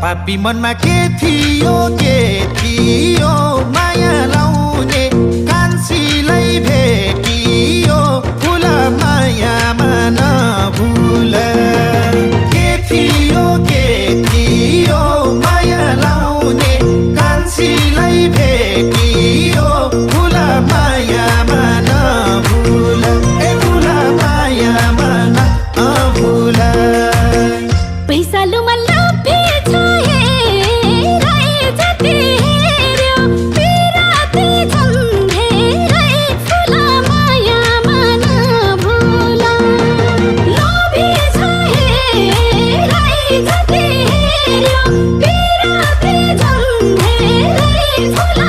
पापी मनमा के थियो माया लाउने कान्छीलाई भेटियो फुल मायामा नभुल के थियो माया लाउने कान्छीलाई भेटियो फुल मायामा नभुल फुल मायामा नभुल पैसा लुमा Full